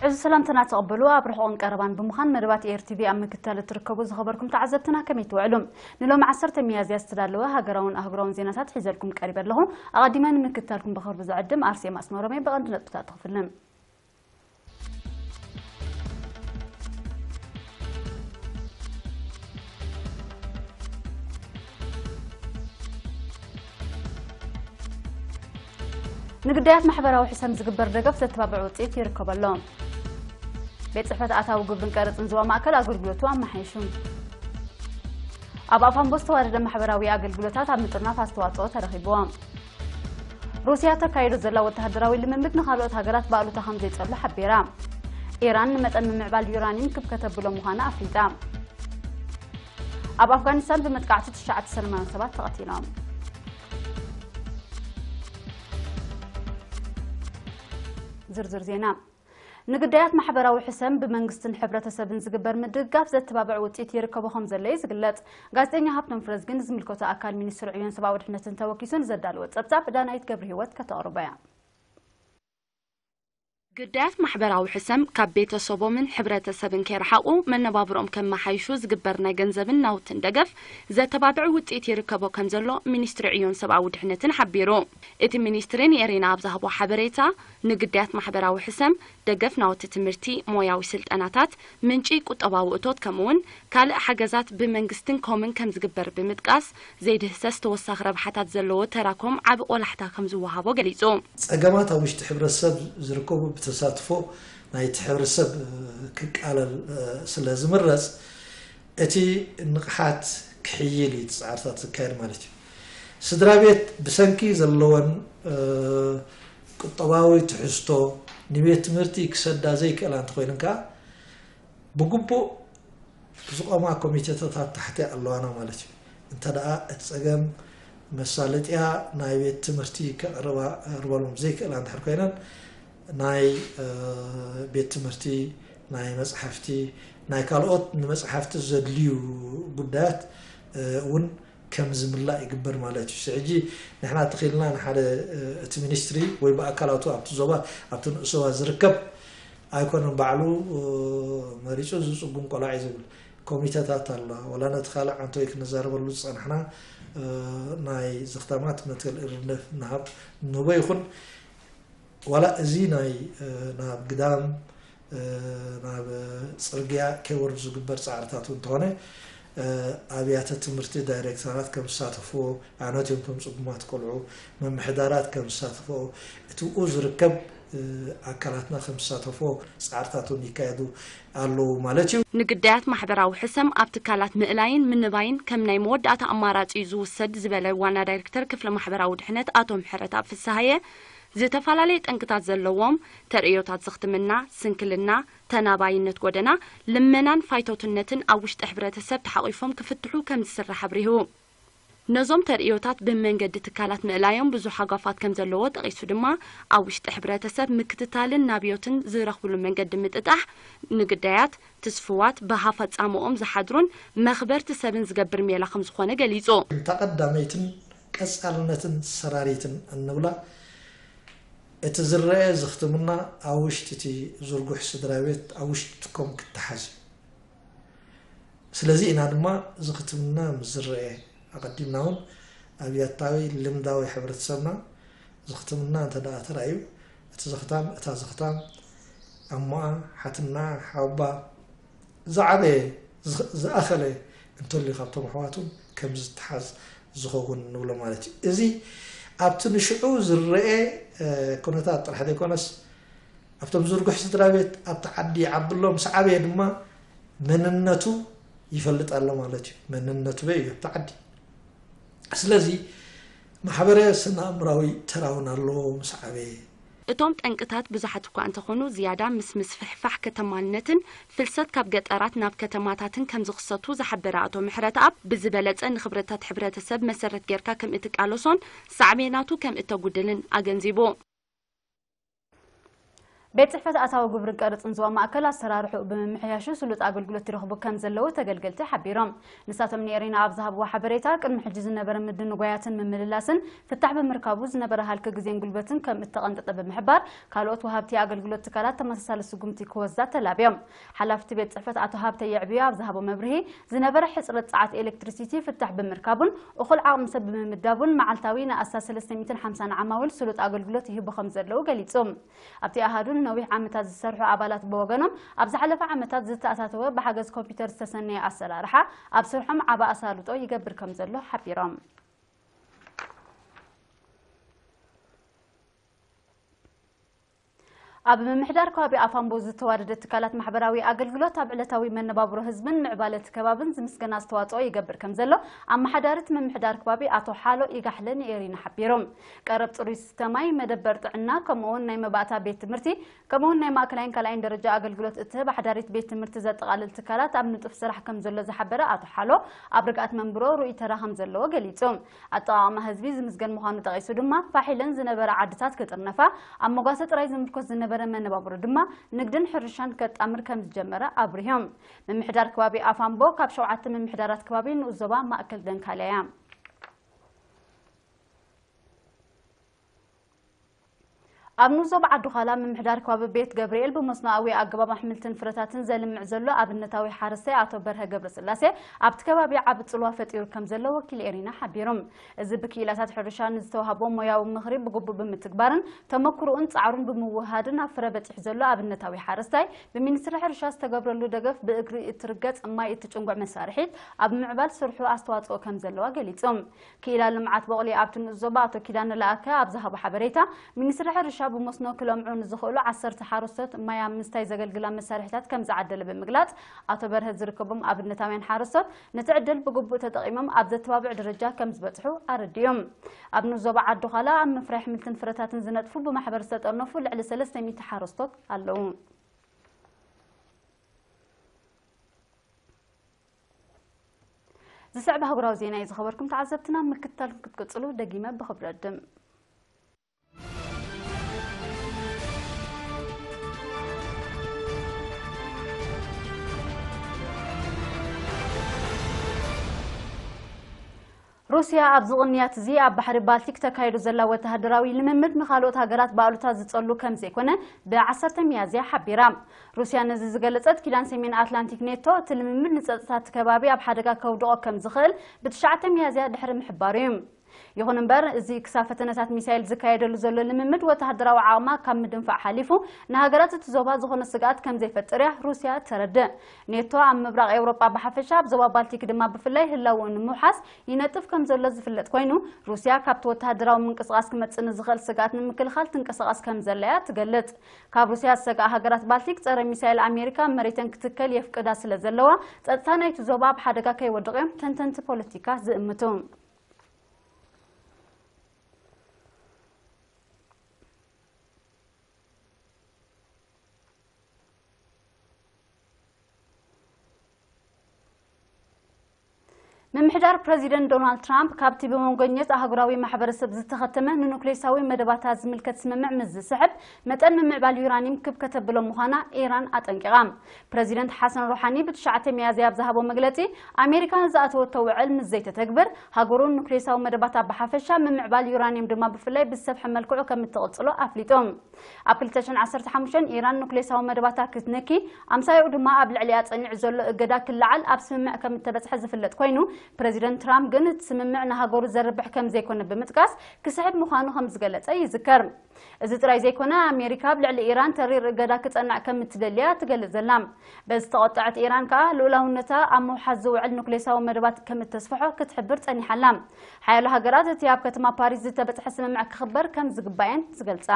እዚ ሰላምታና ተቐበሉ። ኣብ ርሑቕን ቀረባን ብምዃን መደባት ኤር ቲቪ ኣብ ምክትታል እትርከቡ ዝኸበርኩም ተዓዘብትና ከመይ ትውዕሉ? ንሎሚ ዓሰርተ ሚያዝያ ዝተዳለወ ሃገራውን ኣህጉራውን ዜናታት ሒዘልኩም ቀሪበ ኣለኹ። ኣቐዲመ ንምክትታልኩም ብኽብሪ ዝዕድም ኣርሴማ ኣስመሮም እየ። ብቐንዲ ነጥብታት ትኽፍልን። ንግዳያት ማሕበራዊ ሕሰም ዝግበር ደገፍ ዘተባብዕ ውፅኢት ይርከበሎ። ቤት ፅሕፈት ኣታዊ ግብርን ቀረፅን ዞባ ማእከል ኣገልግሎቱ ኣመሓይሹ። ኣብ ኣፋምቦ ዝተዋደደ ማሕበራዊ ኣገልግሎታት ኣብ ምጥርናፍ ኣስተዋፅኦ ተረኺብዎ። ሩስያ ተካይዶ ዘላ ወተሃደራዊ ልምምድ ንኻልኦት ሃገራት ብኣሉታ ከም ዘይጸሉ ሓቢራ። ኢራን ንመጠን ምምዕባል ዩራኒየም ክብ ከተብሎ ምዃና ኣፍሊጣ። ኣብ ኣፍጋኒስታን ብመጥቃዕቲ ትሽዓተ ሰማንያ ሰባት ተቐቲሎም። ዝርዝር ዜና። ንግዳያት ማሕበራዊ ሕሰም ብመንግስትን ሕብረተሰብን ዝግበር ምድግጋፍ ዘተባብዕ ውፅኢት ይርከቦ ከም ዘሎ እዩ ዝግለጽ። ጋዜጠኛ ሃብቶም ፍረዝ ግን ዝምልከቶ ኣካል ሚኒስትሪ ዕዮን ሰብኣዊ ድሕነትን ተወኪሱ ንዘዳለወ ጸብጻብ ዳናይት ገብረ ህይወት ከተቕርቦ እያ። ግዳያት ማሕበራዊ ሕሰም ካብ ቤተሰቦምን ሕብረተሰብን ከይረሓቑ መነባብሮኦም ከመሓይሹ ዝግበር ናይ ገንዘብን ናውትን ደገፍ ዘተባብዕ ውፅኢት ይርከቦ ከም ዘሎ ሚኒስትሪ ዕዮን ሰብኣዊ ድሕነትን ሓቢሩ። እቲ ሚኒስትሪ ንኤሬና ኣብ ዝሃቦ ሓበሬታ፣ ንግዳያት ማሕበራዊ ሕሰም ደገፍ ናውቲ ትምህርቲ፣ ሞያዊ ስልጠናታት፣ ምንጪ ቁጠባዊ እቶት ከምኡውን ካልእ ሓገዛት ብመንግስትን ኮምን ከም ዝግበር ብምጥቃስ፣ ዘይድህሰስ ተወሳኺ ረብሓታት ዘለዎ ተራኮም ዓቢ ቆላሕታ ከም ዝወሃቦ ገሊጹ። ጸገማት ኣብ ውሽጢ ሕብረተሰብ ዝርከቡ ብተሳትፎ ናይቲ ሕብረተሰብ ክቃለል ስለ ዝምረጽ፣ እቲ ንቕሓት ክሕይል እዩ እቲ ጻዕርታት ዝካየድ ማለት እዩ። ስድራ ቤት ብሰንኪ ዘለወን ቁጠባዊ ትሕዝቶ ንቤት ትምህርቲ ክሰዳ ዘይክእላ እንተኾይነን ከኣ፣ ብግቡእ ዝቖማ ኮሚቴታት ኣብ ታሕቲ ኣለዋና ማለት እዩ። እንተ ደኣ እቲ ጸገም መሳለጥያ ናይ ቤት ትምህርቲ ከቕርባ-፣ ከቕርበሎም ዘይክእላ እንድሕር ኮይነን፣ ናይ፣ እ፣ ቤት ትምህርቲ፣ ናይ መጽሓፍቲ፣ ናይ ካልኦት ንመጽሓፍቲ ዘድልዩ ጉዳያት፣ እ፣ እውን ከም ዝምላእ ይግበር ማለት እዩ። ሕጂ ንሕና ተኺልና ንሓደ፣ እ፣ እቲ ሚኒስትሪ ወይ ብኣካላቱ ኣብቲ ዞባ፣ ኣብቲ ንኡስ ዞባ ዝርከብ ኣይኮነን ባዕሉ፣ እ፣ መሪጹ ዝጽጉም ቆልዓ እዩ ዝብል ኮሚተታት ኣሎ። ወላ ነቲ ካልእ ዓንቶ ክንዛረበሉ ዝጸናሕና፣ እ፣ ናይ ዝኽታማት መትከል እርነፍ ንሃብ ንህቦ ይኹን፣ ዋላ እዚ ናይ፣ እ፣ ናብ ግዳም፣ እ፣ ናብ ጽርግያ ከይወርዱ ዝግበር ጻዕርታት እውን እንተኾነ፣ እ፣ ኣብያተ ትምህርቲ ዳይሬክተራት ከም ዝሳተፍዎ፣ ኣነትዮም ከም ጽጉማት ቆልዑ፣ ምምሕዳራት ከም ዝሳተፍዎ፣ እቲ ብኡ ዝርከብ፣ እ፣ ኣካላትና ከም ዝሳተፍዎ ጻዕርታት እውን ይካየዱ ኣለዉ ማለት እዩ። ንግዳያት ማሕበራዊ ሕሰም ኣብ ትካላት ምእላይን ምንባይን ከም ናይ መወዳእታ ኣማራጺ እዩ ዝውሰድ ዝበለ ዋና ዳይሬክተር ክፍሊ ማሕበራዊ ድሕነት ኣቶ ምሕረትኣብ ፍስሃየ፣ ዝተፈላለየ ጠንቅታት ዘለዎም ተርእዮታት ዝኽትምና፣ ስንክልና፣ ተናባይነት ጎደና፣ ልመናን ፋይቶትነትን ኣብ ውሽጢ ሕብረተሰብ ተሓቒፎም ክፍትሑ ከም ዝስራሕ ኣብሪሁ። ነዞም ተርእዮታት ብመንገዲ ትካላት ምእላዮም ብዙሕ ሃጓፋት ከም ዘለዎ ጠቒሱ ድማ፣ ኣብ ውሽጢ ሕብረተሰብ ምክትታልን ናብዮትን ዝረኽብሉ መንገዲ ምጥጣሕ፣ ንግዳያት፣ ትስፍዋት፣ ብሃፋ ጻምኦም ዝሓድሩን መኽበርቲ ሰብን ዝገብር ሜላ ከም ዝኾነ ገሊጹ። እታ ቀዳመይትን ቀጻልነትን ሰራሪትን እንብላ፣ እቲ ዝረአ ዝኽትምና ኣብ ውሽጢ እቲ ዝርጉሕ ስድራ ቤት ኣብ ውሽጥኩም ክተሓዝ እዩ። ስለዚ ኢና ድማ ዝኽትምና ምስ ዝረአ ኣቐዲምና እውን ኣብያታዊ ልምዳዊ ሕብረተሰብና ዝኽትምና እንተ ደኣ ተራእዩ፣ እቲ ዝኽታም፣ እታ ዝኽታም፣ ኣሞኣ፣ ሓትንኣ፣ ሓወባ፣ ዝዓበየ፣ ዝ-፣ ዝኣኸለ እንተልዩ ካብቶም ኣሕዋቱ ከም ዝተሓዝ ዝኸውን ንብሎ ማለት እዩ። እዚ ኣብቲ ንሽዑ ዝረአ፣ እ፣ ኩነታት ጥራሕ ዘይኮነስ፣ ኣብቶም ዝርጉሕ ስድራ ቤት ኣብቲ ዓዲ ይዓቢ ኣሎ፣ ምስ ዓበየ ድማ መንነቱ ይፈልጥ ኣሎ ማለት እዩ። መንነቱ በይ እዩ ኣብቲ ዓዲ። ስለዚ ማሕበረ ስነ ኣእምራዊ ተራ እውን ኣለዎ ምስ ዓበየ። እቶም ጠንቅታት ብዙሓት እኳ እንተኾኑ፣ ዝያዳ ምስ ምስፍሕፋሕ ከተማነትን ፍልሰት ካብ ገጠራት ናብ ከተማታትን ከም ዝኽሰቱ ዝሓበረ ኣቶ ምሕረትኣብ፣ ብዝበለጸ ንኽብረታት ሕብረተሰብ መሰረት ጌርካ ከም እትቃለሶን ሳዕቤናቱ ከም እተጉድልን ኣገንዚቡ። ቤት ጽሕፈት ኣታዊ ግብርን ቀረጽን ዞባ ማእከል ኣሰራርሕኡ ብምምሕያሹ ስሉጥ ኣገልግሎት ይረኽቡ ከም ዘለዉ ተገልገልቲ ሓቢሮም። ንሳቶም ንኤሪና ኣብ ዝሃብዎ ሓበሬታ፣ ቅድሚ ሕጂ ዝነበረ ምድንጓያትን ምምልላስን ፍታሕ ብምርካቡ ዝነበረ ሃልኪ ግዜን ጉልበትን ከም እተቐንጠጠ ብምሕባር፣ ካልኦት ወሃብቲ ኣገልግሎት ትካላት ተመሳሳሊ ስጉምቲ ክወስዳ ተላብዮም። ሓላፊ እቲ ቤት ጽሕፈት ኣቶ ሃብተ የዕብዮ ኣብ ዝሃቦ መብርሂ፣ ዝነበረ ሕጽረት ጸዓት ኤሌክትሪሲቲ ፍታሕ ብምርካቡን እኹል ዓቕሚ ሰብ ብምምዳቡን፣ መዓልታዊ ንኣስታት ሰለስተ ሚእትን ሓምሳን ዓማዊል ስሉጥ ኣገልግሎት ይህቡ ከም ዘለዉ ገሊጹ። ኣብቲ ኣሃዱ ንነዊሕ ዓመታት ዝሰርሑ ኣባላት ብወገኖም፣ ኣብ ዝሓለፈ ዓመታት ዝተኣታተወ ብሓገዝ ኮምፒውተር ዝተሰነየ ኣሰራርሓ ኣብ ስርሖም ዓቢ ኣሳልጦ ይገብር ከም ዘሎ ሓቢሮም። ኣብ ምምሕዳር ከባቢ ኣፋምቦ ዝተዋደደ ትካላት ማሕበራዊ ኣገልግሎት ኣብ ዕለታዊ መነባብሮ ህዝብን ምዕባለ እቲ ከባብን ዝምስገን ኣስተዋጽኦ ይገብር ከም ዘሎ ኣመሓዳሪ እቲ ምምሕዳር ከባቢ ኣቶ ሓሎ ኢጋሕለ ንኤሪና ሓቢሮም። ቀረብ ጽሩይ ስተ ማይ፣ መደበር ጥዕና፣ ከምኡ'ውን ናይ መባእታ ቤት ትምህርቲ፣ ከምኡ'ውን ናይ ማእከላይን ካልኣይን ደረጃ ኣገልግሎት እትህብ ኣሕዳሪት ቤት ትምህርቲ ዘጠቓልል ትካላት ኣብ ንጡፍ ስራሕ ከም ዘሎ ዝሓበረ ኣቶ ሓሎ፣ ኣብ ርግኣት መንብሮ ርኡይ ተራ ከም ዘለዎ ገሊጹ። ኣጠቓቕማ ህዝቢ ዝምስገን ምዃኑ ጠቒሱ ድማ፣ ፋሕ ኢለን ዝነበራ ዓድታት ክጥርነፋ፣ ኣብ መጓሰ ጥራይ ዝምርኮስ ዝነበረ መነባብሮ ድማ ንግድን ሕርሻን ከጣምር ከም ዝጀመረ ኣብሪሆም። ምምሕዳር ከባቢ ኣፋምቦ ካብ ሸውዓተ ምምሕዳራት ከባቢ ንኡስ ዞባ ማእከል ደንካልያ እያ። ኣብ ንኡስ ዞባ ዓዲ ዃላ ምምሕዳር ከባቢ ቤት ገብርኤል ብመስኖኣዊ ኣገባብ ኣሕምልትን ፍረታትን ዘልምዕ ዘሎ ኣብነታዊ ሓረስታይ ኣቶ በርሀ ገብረስላሴ ኣብቲ ከባቢ ዓቢ ጽልዋ ፈጢሩ ከም ዘሎ ወኪል ኤሪና ሓቢሩ። እዚ ብክኢላታት ሕርሻ ንዝተዋህቦ ሞያዊ ምኽሪ ብግቡእ ብምትግባርን ተመክሮኡን ጻዕሩን ብምውህሃድን ኣብ ፍረ በጺሑ ዘሎ ኣብነታዊ ሓረስታይ፣ ብሚኒስትሪ ሕርሻ ዝተገብረሉ ደገፍ ብእግሪ እትርገጽ ማይ እትጭንጉዕ መሳርሒት ኣብ ምምዕባል ስርሑ ኣስተዋጽኦ ከም ዘለዋ ገሊጹ። ክኢላ ልምዓት በቑሊ ኣብቲ ንኡስ ዞባ ኣቶ ኪዳነ ለኣከ ኣብ ዝሃቦ ሓበሬታ፣ ሚኒስትሪ ሕርሻ ብመስኖ ክለምዑ ንዝኽእሉ ዓሰርተ ሓረስቶት ማይ ኣብ ምስታይ ዘገልግላ መሳርሒታት ከም ዝዓደለ ብምግላጽ፣ ኣቶ በርሀ ዝርከቦም ኣብነታውያን ሓረስቶት ነቲ ዕድል ብግቡእ ተጠቒሞም ኣብ ዘተባብዕ ደረጃ ከም ዝበጽሑ ኣረዲኡ። ኣብ ንኡስ ዞባ ዓዲ ዃላ ኣብ ምፍራይ ኣሕምልትን ፍረታትን ዝነጥፉ ብማሕበር ዝተጠርነፉ ልዕሊ ሰለስተ ሚእቲ ሓረስቶት ኣለዉ። ዝስዕብ ኣህጉራዊ ዜና እዩ ዝኸበርኩም ተዓዘብትና፣ ምክትታልኩም ክትቅጽሉ ደጊመ ብኽብሪ ዕድም። ሩስያ ኣብዚ ቅንያት እዚ ኣብ ባሕሪ ባልቲክ ተካይዶ ዘላ ወተሃደራዊ ልምምድ ንኻልኦት ሃገራት ብኣሉታ ዝጸሉ ከም ዘይኮነ ብ ዓሰርተ ሚያዝያ ሓቢራ። ሩስያ ነዚ ዝገለጸት፣ ኪዳን ሰሜን ኣትላንቲክ ኔቶ እቲ ልምምድ ንጸጥታ እቲ ከባቢ ኣብ ሓደጋ ከውድቖ ከም ዝኽእል ብትሽዓተ ሚያዝያ ድሕሪ ምሕባሩ እዩ። ይኹን እምበር፣ እዚ ክሳብ ፈተነታት ሚሳይል ዝካየደሉ ዘሎ ልምምድ ወተሃደራዊ ዓቕማ ካብ ምድንፋዕ ሓሊፉ ንሃገራት እቲ ዞባ ዝኾነ ስግኣት ከም ዘይፈጥር እያ ሩስያ እተረድእ። ኔቶ ኣብ ምብራቕ ኤውሮጳ ብሓፈሻ፣ ኣብ ዞባ ባልቲክ ድማ ብፍላይ ህላወኡ ንምውሓስ ይነጥፍ ከም ዘሎ ዝፍለጥ ኮይኑ፣ ሩስያ ካብቲ ወተሃደራዊ ምንቅስቓስ ክመጽእ ንዝኽእል ስግኣት ንምክልኻል ትንቀሳቐስ ከም ዘላ እያ ትገልጽ። ካብ ሩስያ ዝሰግኣ ሃገራት ባልቲክ ጸረ ሚሳይል ኣሜሪካ ኣብ መሬተን ክትከል የፍቅዳ ስለ ዘለዋ፣ ጸጥታ ናይቲ ዞባ ኣብ ሓደጋ ከይወድቕ እዮም ተንተንቲ ፖለቲካ ዝእምቱ። ምምሕዳር ፕረዚደንት ዶናልድ ትራምፕ ካብቲ ብመንጎኘት ኣህጉራዊ ማሕበረሰብ ዝተኸተመ ንኑክሌሳዊ መደባታ ዝምልከት ስምምዕ ምስ ዝስሕብ፣ መጠን ምምዕባል ዩራኒየም ክብ ከተብሎ ምዃና ኢራን ኣጠንቂቓ። ፕረዚደንት ሓሰን ሮሓኒ ብትሽዓተ ሚያዝያ ኣብ ዝሃቦ መግለጺ፣ ኣሜሪካ ዝኣተወቶ ውዕል ምስ ዘይተተግብር፣ ሃገሩ ኑክሌሳዊ መደባታ ብሓፈሻ፣ ምምዕባል ዩራኒየም ድማ ብፍላይ ብዝሰፍሐ መልክዑ ከም እትቕጽሎ ኣፍሊጡ። ኣብ ክልተ ሽሕን ዓሰርተ ሓሙሽተን ኢራን ኑክሌሳዊ መደባታ ክትንኪ፣ ኣምሳያኡ ድማ ኣብ ልዕሊኣ ጸኒዑ ዘሎ እገዳ ክለዓል ኣብ ስምምዕ ከም እተበጽሐ ዝፍለጥ ኮይኑ፣ ፕረዚደንት ትራምፕ ግን እቲ ስምምዕ ንሃገሩ ዘርብሕ ከም ዘይኮነ ብምጥቃስ፣ ክስሕብ ምዃኑ ከም ዝገለጸ ይዝከር። እዚ ጥራይ ዘይኮነ፣ ኣሜሪካ ኣብ ልዕሊ ኢራን ተሪር እገዳ ክጸንዕ ከም እትደሊ እያ ትገልጽ ዘላ። በዚ ዝተቖጠዐት ኢራን ከኣ፣ ልኡላውነታ ኣብ ምውሓስ ዝውዕል ኑክሌሳዊ መደባት ከም እተስፍሖ ክትሕብር ጸኒሓ ኣላ። ሓያሎ ሃገራት እቲ ኣብ ከተማ ፓሪስ ዝተበጽሐ ስምምዕ ክኽበር ከም ዝግባእ እየን ዝገልጻ።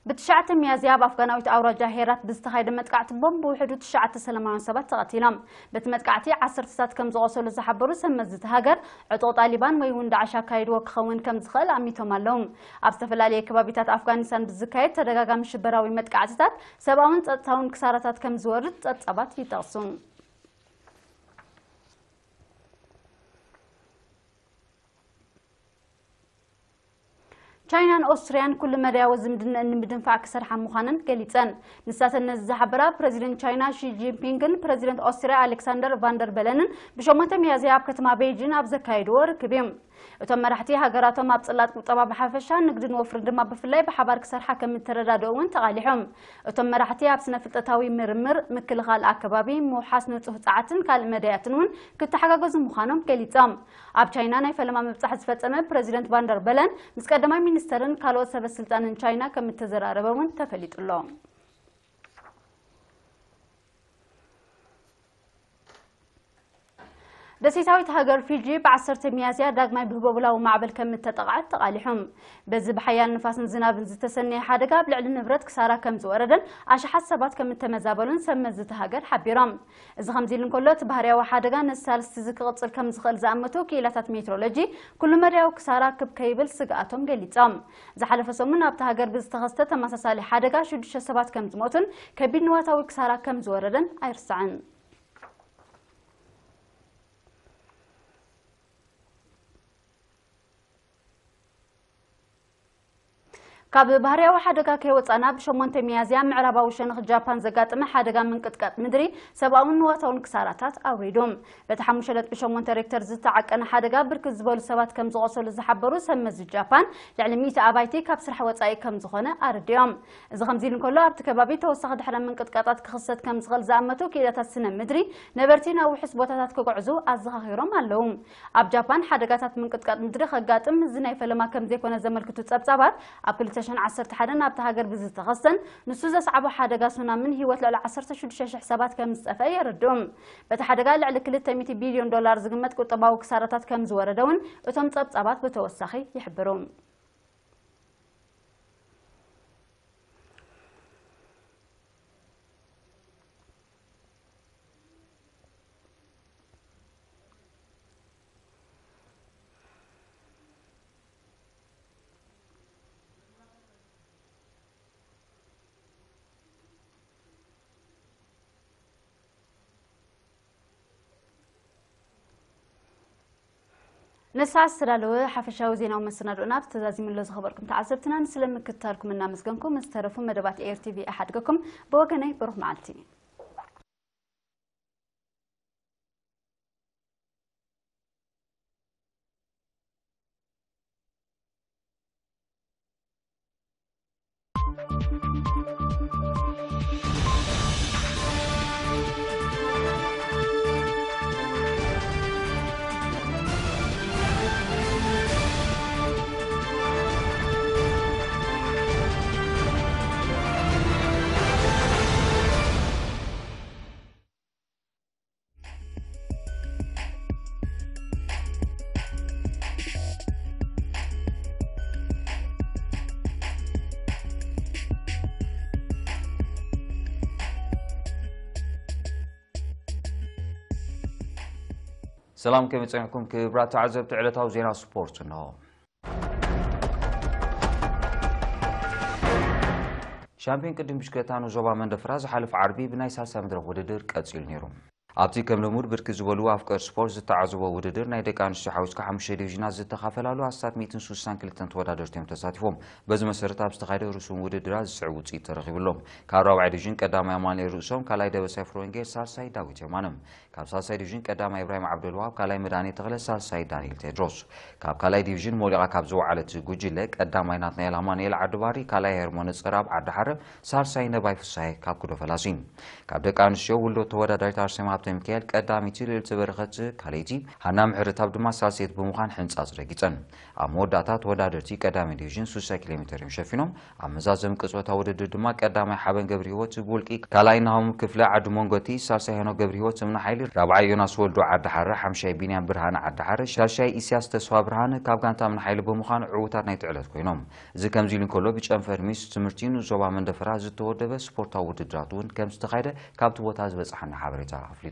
ብትሽዓተ ሚያዝያ ኣብ ኣፍጋናዊት ኣውራጃ ሄራት ብዝተኻየደ መጥቃዕቲ ቦምብ ብውሕዱ ትሽዓተ ሰላማውያን ሰባት ተቐቲሎም። በቲ መጥቃዕቲ ዓሰርተታት ከም ዝቖሰሉ ዝሓበሩ ሰብ መዚ እታ ሃገር፣ ዕጡቕ ጣሊባን ወይ እውን ዳዕሽ ኣካይድዎ ክኸውን ከም ዝኽእል ኣሚቶም ኣለዉ። ኣብ ዝተፈላለየ ከባቢታት ኣፍጋኒስታን ብዝካየድ ተደጋጋሚ ሽበራዊ መጥቃዕትታት ሰብኣውን ጸጥታውን ክሳራታት ከም ዝወርድ ጸብጻባት ይጠቕሱ። ቻይናን ኦስትርያን ኩሉ መዳያዊ ዝምድነን ንምድንፋዕ ክሰርሓ ምዃነን ገሊጸን። ንሳተን ነዚ ዝሓበራ ፕረዚደንት ቻይና ሺ ጂንፒንግን ፕረዚደንት ኦስትርያ ኣሌክሳንደር ቫንደር በለንን ብሸሞንተ ሚያዝያ ኣብ ከተማ ቤይጂን ኣብ ዘካየድዎ ርክብ እዩ። እቶም መራሕቲ ሃገራቶም ኣብ ጽላት ቁጠባ ብሓፈሻ ንግድን ወፍርን ድማ ብፍላይ ብሓባር ክሰርሓ ከም እተረዳድኡ እውን ተቓሊሖም። እቶም መራሕቲ ኣብ ስነ ፍልጠታዊ ምርምር፣ ምክልኻል ኣከባቢ፣ ምውሓስ ንጹህ ጸዓትን ካልእ መዳያትን እውን ክተሓጋገዙ ምዃኖም ገሊጾም። ኣብ ቻይና ናይ ፈለማ ምብጻሕ ዝፈጸመ ፕረዚደንት ቫንደር በለን ምስ ቀዳማይ ሚኒስተርን ካልኦት ሰበ ስልጣንን ቻይና ከም እተዘራረበ እውን ተፈሊጡ ኣሎ። ደሴታዊት ሃገር ፊጂ ብ ዓሰርተ ሚያዝያ ዳግማይ ብህቦብላዊ ማዕበል ከም እተጠቕዐት ተቓሊሖም። በዚ ብሓያል ንፋስን ዝናብን ዝተሰነየ ሓደጋ ኣብ ልዕሊ ንብረት ክሳራ ከም ዝወረደን ኣሽሓት ሰባት ከም እተመዛበሉን ሰብ መዚ እታ ሃገር ሓቢሮም። እዚ ከምዚ ኢሉ እንከሎ፣ እቲ ባህርያዊ ሓደጋ ነዚ ሳልስቲ እዚ ክቕጽል ከም ዝኽእል ዝኣመቱ ክኢላታት ሜትሮሎጂ፣ ኩሉ መዳያዊ ክሳራ ክብ ከይብል ስግኣቶም ገሊጾም። ዝሓለፈ ሰሙን ኣብታ ሃገር ብዝተኸስተ ተመሳሳሊ ሓደጋ ሽዱሽተ ሰባት ከም ዝሞቱን ከቢድ ንዋታዊ ክሳራ ከም ዝወረደን ኣይርሳዕን። ካብ ባህርያዊ ሓደጋ ከይወጻና፣ ብ ሸሞንተ ሚያዝያ ምዕራባዊ ሸነኽ ጃፓን ዘጋጠመ ሓደጋ ምንቅጥቃጥ ምድሪ ሰብኣውን ንዋታውን ክሳራታት ኣውሪዱ። በቲ ሓሙሽተ ነጥቢ ሸሞንተ ሬክተር ዝተዓቀነ ሓደጋ ብርክት ዝበሉ ሰባት ከም ዝቖሰሉ ዝሓበሩ ሰብ መዚ ጃፓን፣ ልዕሊ ሚእቲ ኣባይቲ ካብ ስራሕ ወጻኢ ከም ዝኾነ ኣረዲኦም። እዚ ከምዚ ኢሉ እንከሎ፣ ኣብቲ ከባቢ ተወሳኺ ድሕረ ምንቅጥቃጣት ክኽሰት ከም ዝኽእል ዝኣመቱ ክኢላታት ስነ ምድሪ፣ ነበርቲ ናብ ውሑስ ቦታታት ክግዕዙ ኣዘኻኺሮም ኣለዉ። ኣብ ጃፓን ሓደጋታት ምንቅጥቃጥ ምድሪ ከጋጥም እዚ ናይ ፈለማ ከም ዘይኮነ ዘመልክቱ ጸብጻባት፣ ኣብ ክልተ ሽሕን ዓሰርተ ሓደን ኣብታ ሃገር ብዝተኸስተን ንሱ ዘስዓቦ ሓደጋ ሱናምን ህይወት ልዕሊ ዓሰርተ ሽዱሽተ ሽሕ ሰባት ከም ዝጠፍአ የረድኡ። በቲ ሓደጋ ልዕሊ ክልተ ሚእቲ ቢልዮን ዶላር ዝግመት ቁጠባዊ ክሳራታት ከም ዝወረደ እውን እቶም ጸብጻባት ብተወሳኺ ይሕብሩ። ንሳ ዝተዳለወ ሓፈሻዊ ዜናዊ መሰናድኦና ብተዛዚምሎ ዝኸበርኩም ተዓዘብትና ንስለ ምክትታልኩም እናመስገንኩ፣ ምስ ተረፉ መደባት ኤር ቲቪ እሓድገኩም። ብወገነይ ብሩኽ መዓልቲ። ሰላም ከመይ ጸኒሕኩም ክቡራት ተዓዘብቲ ዕለታዊ ዜና ስፖርት እንሆ። ሻምፒዮን ቅድም ብሽክለታ ንዞባ መንደፈራ ዝሓለፈ ዓርቢ ብናይ ሳልሳይ መድረኽ ውድድር ቀጺሉ ነይሩ። ኣብቲ ከም ልሙድ ብርክት ዝበሉ ኣፍቀር ስፖርት ዝተዓዘቦ ውድድር ናይ ደቂ ኣንስትዮ ሓዊስካ ሓሙሽተ ዲቪዥናት ዝተኻፈላሉ ኣስታት ሚእትን ሱሳን ክልተን ተወዳደርቲ እዮም ተሳቲፎም። በዚ መሰረት ኣብ ዝተኻየደ ርሱም ውድድራት ዝስዕብ ውፅኢት ተረኺቡ ኣሎ። ካብ ራብዓይ ዲቪዥን ቀዳማይ ኣማኑኤል ርእሶም፣ ካልኣይ ደበሳይ ፍሮንጌል፣ ሳልሳይ ዳዊት የማነ። ካብ ሳልሳይ ዲቪዥን ቀዳማይ ኢብራሂም ዓብደልዋሃብ፣ ካልኣይ መድሃኔ ተኽለ፣ ሳልሳይ ዳንኤል ቴድሮስ። ካብ ካልኣይ ዲቪዥን ሞሊቓ ካብ ዝወዓለት ጉጅለ ቀዳማይ ናትናኤል ኣማኑኤል ዓዲ ባሪ፣ ካልኣይ ሄርሞን ጸራብ ዓዲ ሓረ፣ ሳልሳይ ነባይ ፍሳሄ ካብ ኩዶ ፈላሲ። ካብ ደቂ ኣንስትዮ ውልዶ ተወዳዳሪት ኣርሴማ ሃብተ ሚካኤል ቀዳሚቲ፣ ልዕልቲ በረኸት ካልኣይቲ፣ ሃና ምሕረትኣብ ድማ ሳልሰይቲ ብምዃን ሕንጻጽ ረጊጸን። ኣብ መወዳእታ ተወዳደርቲ ቀዳማይ ዲቪዥን ሱሳ ኪሎ ሜትር እዮም ሸፊኖም። ኣብ መዛዘሚ ቅጽበታዊ ውድድር ድማ ቀዳማይ ሓበን ገብረ ህይወት ብውልቂ፣ ካልኣይ ናሆም ክፍለ ዓዲ መንጎቲ፣ ሳልሳይ ሄኖክ ገብረ ህይወት እምነ ሓይሊ፣ ራብዓይ ዮናስ ወልዱ ዓዲ ሓረ፣ ሓምሻይ ቢንያም ብርሃነ ዓዲ ሓረ፣ ሻሻይ ኢሳያስ ተስፋ ብርሃነ ካብ ጋንታ እምነ ሓይሊ ብምዃን ዕዉታት ናይቲ ዕለት ኮይኖም። እዚ ከምዚ ኢሉ እንከሎ፣ ብጨንፈር ሚኒስትሪ ትምህርቲ ንዞባ መንደፈራ ዝተወደበ ስፖርታዊ ውድድራት እውን ከም ዝተኻየደ ካብቲ ቦታ ዝበጽሓና ሓበሬታ ኣፍሊጡ።